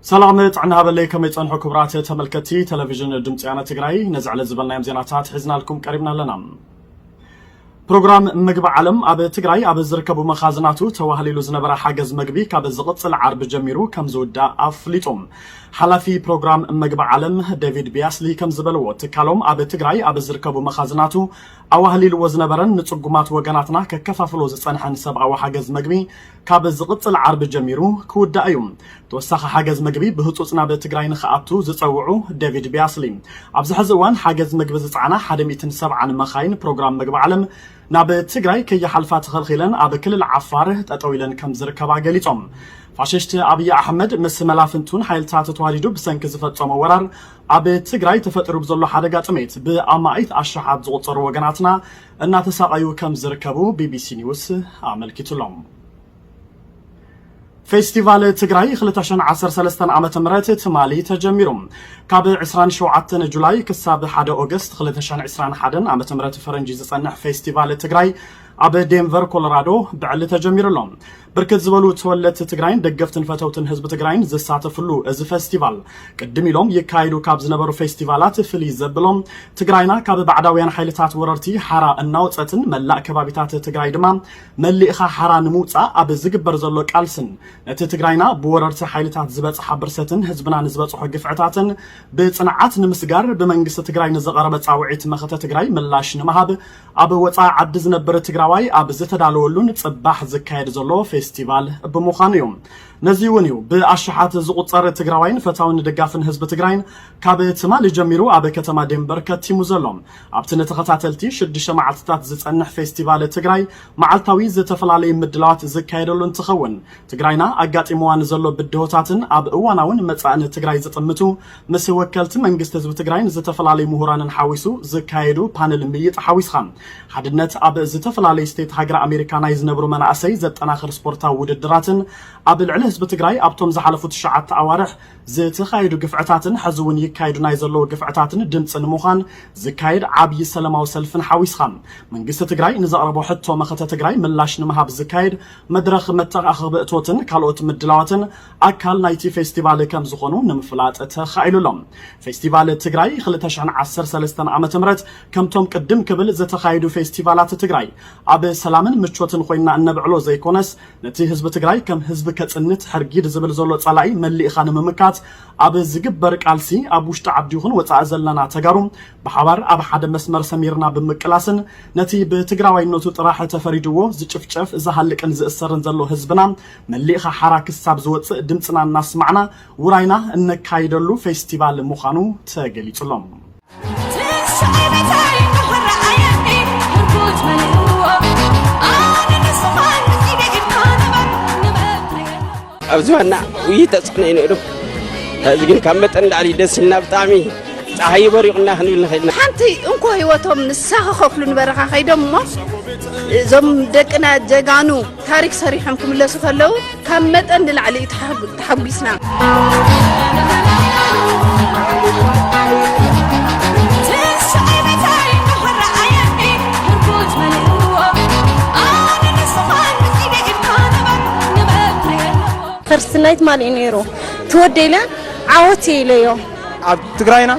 ሰላም ጥዕና ሃበለይ፣ ከመይ ጸንሑ ክቡራት ተመልከትቲ ቴሌቪዥን ድምፂ ወያነ ትግራይ? ነዚ ዕለት ዝበልናዮም ዜናታት ሒዝናልኩም ቀሪብና ኣለና። ፕሮግራም ምግቢ ዓለም ኣብ ትግራይ ኣብ ዝርከቡ መኻዝናቱ ተዋህሊሉ ዝነበረ ሓገዝ ምግቢ ካብ ዝቕፅል ዓርቢ ጀሚሩ ከም ዝውዳእ ኣፍሊጡ። ሓላፊ ፕሮግራም ምግቢ ዓለም ዴቪድ ቢያስሊ ከም ዝበልዎ፣ ትካሎም ኣብ ትግራይ ኣብ ዝርከቡ መኻዝናቱ ኣዋህሊልዎ ዝነበረን ንጽጉማት ወገናትና ከከፋፍሎ ዝጸንሐን ሰብኣዊ ሓገዝ ምግቢ ካብ ዝቕጽል ዓርቢ ጀሚሩ ክውዳእ እዩ። ተወሳኺ ሓገዝ ምግቢ ብህጹጽ ናብ ትግራይ ንኽኣቱ ዝጸውዑ ዴቪድ ቢያስሊ፣ ኣብዚ ሕዚ እዋን ሓገዝ ምግቢ ዝጸዓና ሓደ ሚእትን ሰብዓን መኻይን ፕሮግራም ምግቢ ዓለም ናብ ትግራይ ከይሓልፋ ተኸልኺለን ኣብ ክልል ዓፋር ጠጠው ኢለን ከም ዝርከባ ገሊጾም። ፋሽስት ኣብይ ኣሕመድ ምስ መላፍንቱን ሓይልታት ተዋዲዱ ብሰንኪ ዝፈጸሞ ወራር ኣብ ትግራይ ተፈጢሩ ብዘሎ ሓደጋ ጥሜት ብኣማኢት ኣሽሓት ዝቑጸሩ ወገናትና እናተሳቐዩ ከም ዝርከቡ ቢቢሲ ኒውስ ኣመልኪቱሎም። ፌስቲቫል ትግራይ ክልተ ሽሕን ዓሰርተ ሰለስተን ዓመተ ምህረት ትማሊ ተጀሚሩ። ካብ ዕስራን ሸውዓተን ጁላይ ክሳብ ሓደ ኦገስት ክልተ ሽሕን ዕስራን ሓደን ዓመተ ምህረት ፈረንጂ ዝጸንሕ ፌስቲቫል ትግራይ ኣብ ዴንቨር ኮሎራዶ ብዕሊ ተጀሚሩ ኣሎ። ብርክት ዝበሉ ተወለድቲ ትግራይን ደገፍትን ፈተውትን ህዝቢ ትግራይን ዝሳተፍሉ እዚ ፌስቲቫል፣ ቅድም ኢሎም ይካየዱ ካብ ዝነበሩ ፌስቲቫላት ፍልይ ዘብሎም፣ ትግራይና ካብ ባዕዳውያን ሓይልታት ወረርቲ ሓራ እናውፀትን መላእ ከባቢታት ትግራይ ድማ መሊእኻ ሓራ ንምውፃእ ኣብ ዝግበር ዘሎ ቃልስን ነቲ ትግራይና ብወረርቲ ሓይልታት ዝበፅሓ ብርሰትን ህዝብና ንዝበፅሖ ግፍዕታትን ብፅንዓት ንምስጋር ብመንግስቲ ትግራይ ንዝቐረበ ፃውዒት መኸተ ትግራይ ምላሽ ንምሃብ ኣብ ወፃኢ ዓዲ ዝነብር ትግራዋይ ኣብ ዝተዳለወሉን ፅባሕ ዝካየድ ዘሎ ፌስቲቫል ብምዃኑ እዩ። ነዚ እውን እዩ ብኣሽሓት ዝቑፀር ትግራዋይን ፈታውን ደጋፍን ህዝቢ ትግራይን ካብ ትማሊ ጀሚሩ ኣብ ከተማ ዴንቨር ከቲሙ ዘሎ። ኣብቲ ንተኸታተልቲ ሽዱሽተ መዓልትታት ዝፀንሕ ፌስቲቫል ትግራይ መዓልታዊ ዝተፈላለዩ ምድላዋት ዝካየደሉ እንትኸውን፣ ትግራይና ኣጋጢምዋ ንዘሎ ብድሆታትን ኣብ እዋናውን መጻእን ትግራይ ዝጥምቱ ምስ ወከልቲ መንግስቲ ህዝቢ ትግራይን ዝተፈላለዩ ምሁራንን ሓዊሱ ዝካየዱ ፓነል ምይይጥ ሓዊስኻ፣ ሓድነት ኣብ ዝተፈላለዩ ስቴት ሃገረ ኣሜሪካ ናይ ዝነብሩ መናእሰይ ዘጠናኽር ስፖርታዊ ውድድራትን ኣብ ልዕሊ ህዝቢ ትግራይ ኣብቶም ዝሓለፉ ትሽዓተ ኣዋርሕ ዝተኻየዱ ግፍዕታትን ሕዚ እውን ይካየዱ ናይ ዘለዉ ግፍዕታትን ድምፂ ንምዃን ዝካየድ ዓብዪ ሰላማዊ ሰልፍን ሓዊስኻ፣ መንግስቲ ትግራይ ንዘቕረቦ ሕቶ መኸተ ትግራይ ምላሽ ንምሃብ ዝካየድ መድረኽ መተኣኻኸቢ እቶትን ካልኦት ምድላዋትን ኣካል ናይቲ ፌስቲቫል ከም ዝኾኑ ንምፍላጥ ተኻኢሉ ኣሎ። ፌስቲቫል ትግራይ ክልተ ሽሕን ዓሰርተ ሰለስተን ዓመተ ምህረት ከምቶም ቅድም ክብል ዝተኻየዱ ፌስቲቫላት ትግራይ ኣብ ሰላምን ምቾትን ኮይንና እነብዕሎ ዘይኮነስ፣ ነቲ ህዝቢ ትግራይ ከም ህዝቢ ከጽንት ሕርጊድ ዝብል ዘሎ ጸላኢ መሊእኻ ንምምካት ኣብ ዝግበር ቃልሲ፣ ኣብ ውሽጢ ዓዲ ይኹን ወጻኢ ዘለና ተጋሩ ብሓባር ኣብ ሓደ መስመር ሰሚርና ብምቅላስን ነቲ ብትግራዋይነቱ ጥራሕ ተፈሪድዎ ዝጭፍጨፍ፣ ዝሃልቅን ዝእሰርን ዘሎ ህዝብና መሊእኻ ሓራ ክሳብ ዝወጽእ ድምፅና እናስማዕና ውራይና እነካይደሉ ፌስቲቫል ምዃኑ ተገሊጹ ኣሎ። ኣብዚ ዋና ውይ ተጽዕኖ እዩ ነይሩ። እዚ ግን ካብ መጠን ላዕሊ ደስ ኢልና፣ ብጣዕሚ ፀሓይ በሪቑና ክንብል ንኽእል ኢና። ሓንቲ እንኮ ህይወቶም ንሳ ክኸፍሉ ንበረኻ ከይዶም እሞ፣ እዞም ደቅና ጀጋኑ ታሪክ ሰሪሖም ክምለሱ ከለዉ ካብ መጠን ንላዕሊ እዩ ተሓጉ-፣ ተሓጒስና። ፈርስት ናይት ማን እዩ ነይሩ? ትወደይ ኢለ ዓወት እየ ኢለዮ። ኣብ ትግራይና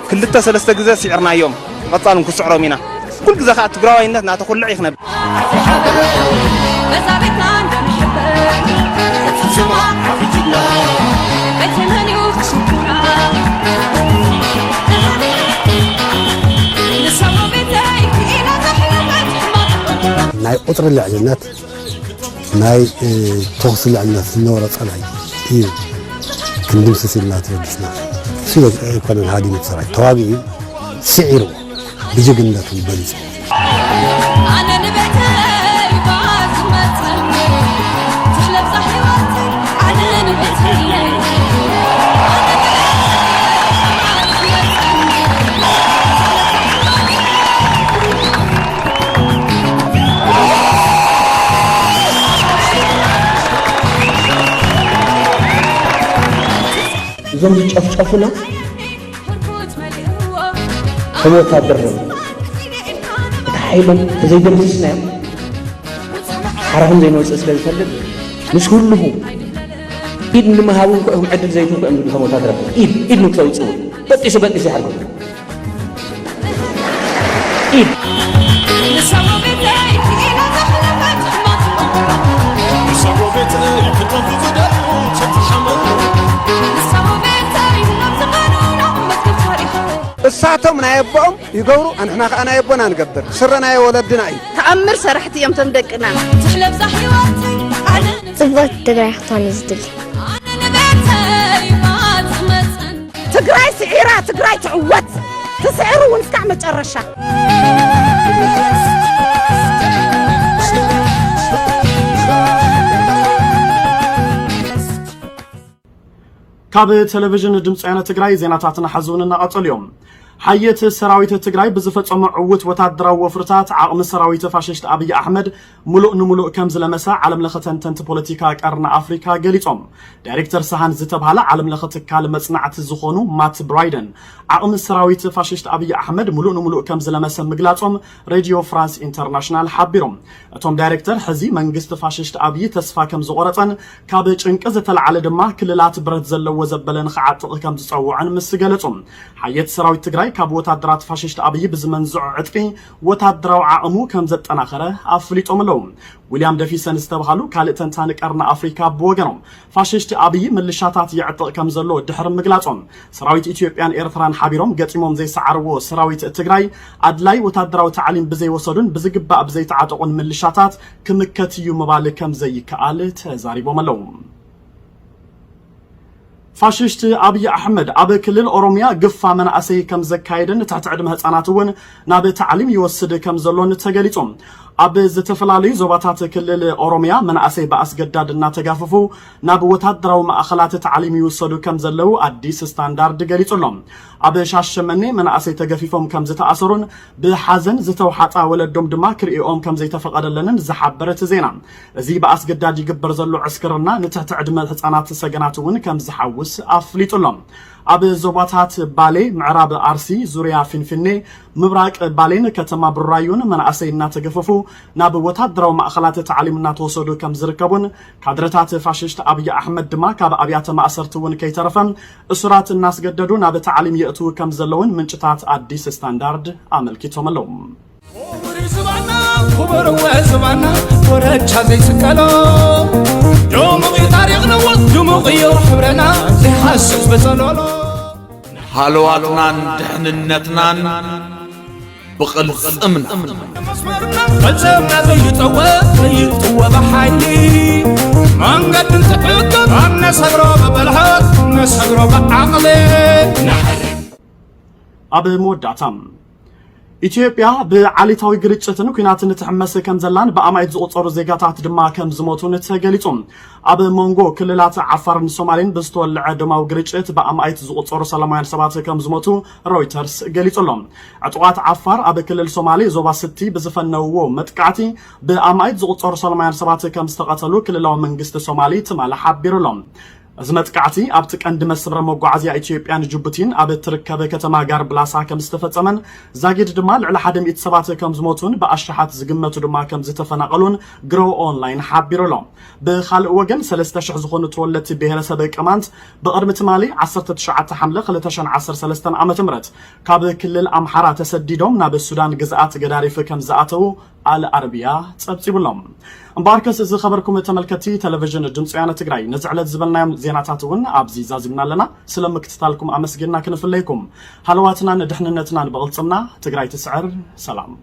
ክልተ ሰለስተ ግዜ ስዒርናዮም፣ ብቐጻል እውን ክስዕሮም ኢና። ኩሉ ግዜ ከኣ ትግራዋይነት እናተኹልዐ እዩ ክነብር። ናይ ቁጽሪ ልዕልነት፣ ናይ፣ እ፣ ተኹሲ ልዕልነት ዝነበሮ ጸላኢ እዩ ክንድምስስ ኢልና ተበጊስና። እሱ ኣይኮነን ሃዲሙ እቲ ሰራዊት፣ ተዋጊኡ እዩ፣ ስዒሩ ብጅግንነቱ በሊጹ። እዞም ዝጨፍጨፉና ከም ወታደር ነው። እቲ ሓይሎም ተዘይደምስስናዮም ሓራኹም ዘይንወፅእ ስለ ዝፈልጥ ምስ ኩልኹም ኢድ ንምሃብ እንኳ እዮም ዕድል ዘይትንኩ እዮም ዝብሉ ከም ወታደራት። ኢድ ኢድ ንክተውፅኡ በጢሱ በጢሱ ይሓርጎ። ኢድ እሳቶም ናይ ኣቦኦም ይገብሩ፣ ኣንሕና ከኣ ናይ ኣቦና ንገብር። ስረ ናይ ወለድና እዩ። ተኣምር ሰራሕቲ እዮም እቶም ደቅና። ትሕለብዛ ህይወተይ ኣነ ጽብቕቲ ትግራይ ክትኾን እዩ ዝድሊ። ኣነ ንቤተይ ማትመፀን ትግራይ ስዒራ ትግራይ ትዕወት። ትስዕሩ እውን እስካዕ መጨረሻ። ካብ ቴሌቪዥን ድምፂ ወያነ ትግራይ ዜናታትና ሓዚ እውን እናቐፀሉ እዮም። ሓየት ሰራዊት ትግራይ ብዝፈፀሞ ዕውት ወታደራዊ ወፍርታት ዓቕሚ ሰራዊት ፋሽስት ኣብይ ኣሕመድ ሙሉእ ንሙሉእ ከም ዝለመሰ ዓለም ለኸ ተንተንቲ ፖለቲካ ቀርኒ ኣፍሪካ ገሊፆም። ዳይሬክተር ሰሃን ዝተብሃለ ዓለም ለኸ ትካል መፅናዕቲ ዝኾኑ ማት ብራይደን ዓቕሚ ሰራዊት ፋሽስት ኣብይ ኣሕመድ ሙሉእ ንሙሉእ ከም ዝለመሰ ምግላፆም ሬድዮ ፍራንስ ኢንተርናሽናል ሓቢሮም። እቶም ዳይሬክተር ሕዚ መንግስቲ ፋሽስት ኣብይ ተስፋ ከም ዝቆረፀን ካብ ጭንቂ ዝተለዓለ ድማ ክልላት ብረት ዘለዎ ዘበለ ንክዓጥቕ ከም ዝፀውዐን ምስ ገለፁ፣ ሓየት ሰራዊት ትግራይ ካብ ወታደራት ፋሽስት ኣብይ ብዝመንዝዖ ዕጥቂ ወታደራዊ ዓቕሙ ከም ዘጠናኸረ ኣፍሊጦም ኣለዉ። ዊልያም ደፊሰን ዝተብሃሉ ካልእ ተንታኒ ቀርኒ ኣፍሪካ ብወገኖም ፋሽስት ኣብይ ምልሻታት የዕጥቕ ከም ዘሎ ድሕሪ ምግላጾም ሰራዊት ኢትዮጵያን ኤርትራን ሓቢሮም ገጢሞም ዘይሰዓርዎ ሰራዊት ትግራይ ኣድላይ ወታደራዊ ታዕሊም ብዘይወሰዱን ብዝግባእ ብዘይተዓጠቑን ምልሻታት ክምከት እዩ ምባል ከም ዘይከኣል ተዛሪቦም ኣለዉ። ፋሽስት ኣብይ ኣሕመድ ኣብ ክልል ኦሮሚያ ግፋ መናእሰይ ከም ዘካየደን ትሕቲ ዕድመ ህፃናት እውን ናብ ታዕሊም ይወስድ ከም ዘሎን ተገሊጹ። ኣብ ዝተፈላለዩ ዞባታት ክልል ኦሮሚያ መናእሰይ ብኣስገዳድ እናተጋፈፉ ናብ ወታደራዊ ማእኸላት ታዕሊም ይውሰዱ ከም ዘለዉ ኣዲስ ስታንዳርድ ገሊጹ ኣሎ። ኣብ ሻሸመኔ መናእሰይ ተገፊፎም ከም ዝተኣሰሩን ብሓዘን ዝተውሓጣ ወለዶም ድማ ክርእኦም ከም ዘይተፈቐደለንን ዝሓበረ እቲ ዜና፣ እዚ ብኣስገዳድ ይግበር ዘሎ ዕስክርና ንትሕቲ ዕድመ ህፃናት ሰገናት እውን ከም ዝሓውስ ኣፍሊጡ ኣሎ። ኣብ ዞባታት ባሌ፣ ምዕራብ ኣርሲ፣ ዙርያ ፊንፊኔ፣ ምብራቅ ባሌን ከተማ ቡራዩን መናእሰይ እናተገፈፉ ናብ ወታደራዊ ማእኸላት ታዕሊም እናተወሰዱ ከም ዝርከቡን ካድረታት ፋሽስት ኣብይ ኣሕመድ ድማ ካብ ኣብያተ ማእሰርቲ እውን ከይተረፈ እሱራት እናስገደዱ ናብ ታዕሊም የእትዉ ከም ዘለውን ምንጭታት ኣዲስ ስታንዳርድ ኣመልኪቶም ኣለዉ። ክቡር ዝባና ክቡር እወ ዝባና ኮረቻ ዘይስቀሎ ድሙቕ እዩ ታሪኽና እወ ድሙቕ እዩ ሕብረና ዘይሃስስ በጸሎሎ ሃለዋትናን ድሕንነትናን ብቕልጽምና መስመርና ፈጸምና ዘይጠወ ዘይጥወ ብሓይሊ መንገዲ እንትዕቅብ ኣብ ነሰግሮ ብብልሃት ነሰግሮ ብዓቕሊ ኣብ መወዳእታ ኢትዮጵያ ብዓሌታዊ ግርጭትን ኲናትን ትሕመስ ከም ዘላን ብኣማኢት ዝቑጸሩ ዜጋታት ድማ ከም ዝሞቱን ተገሊጹ። ኣብ መንጎ ክልላት ዓፋርን ሶማሌን ብዝተወለዐ ደማዊ ግርጭት ብኣማኢት ዝቑጸሩ ሰላማውያን ሰባት ከም ዝሞቱ ሮይተርስ ገሊጹ ኣሎ። ዕጡቓት ዓፋር ኣብ ክልል ሶማሌ ዞባ ስቲ ብዝፈነውዎ መጥቃዕቲ ብኣማኢት ዝቑጸሩ ሰላማውያን ሰባት ከም ዝተቐተሉ ክልላዊ መንግስቲ ሶማሌ ትማሊ ሓቢሩ ኣሎ። እዚ መጥቃዕቲ ኣብቲ ቀንዲ መስመር መጓዓዝያ ኢትዮጵያን ጅቡቲን ኣብ እትርከብ ከተማ ጋርብላሳ ከም ዝተፈጸመን ዛጊድ ድማ ልዕሊ ሓደ ሚእቲ ሰባት ከም ዝሞቱን ብኣሽሓት ዝግመቱ ድማ ከም ዝተፈናቐሉን ግሮ ኦንላይን ሓቢሩ ኣሎ። ብኻልእ ወገን ሰለስተ ሽሕ ዝኾኑ ተወለድቲ ብሄረሰብ ቅማንት ብቕድሚ ትማሊ ዓሰርተ ትሽዓተ ሓምለ ክልተ ሽሕን ዓሰርተ ሰለስተን ዓመተ ምህረት ካብ ክልል ኣምሓራ ተሰዲዶም ናብ ሱዳን ግዝኣት ገዳሪፍ ከም ዝኣተዉ ኣል ኣረቢያ ጸብጺቡሎም። እምበኣርከስ ዝኸበርኩም ተመልከትቲ ቴሌቪዥን ድምፂ ወያነ ትግራይ ነዚ ዕለት ዝበልናዮም ዜናታት እውን ኣብዚ ዛዚምና ኣለና። ስለ ምክትታልኩም ኣመስጊንና ክንፍለየኩም። ሃለዋትናን ድሕንነትናን ብቕልፅምና። ትግራይ ትስዕር። ሰላም።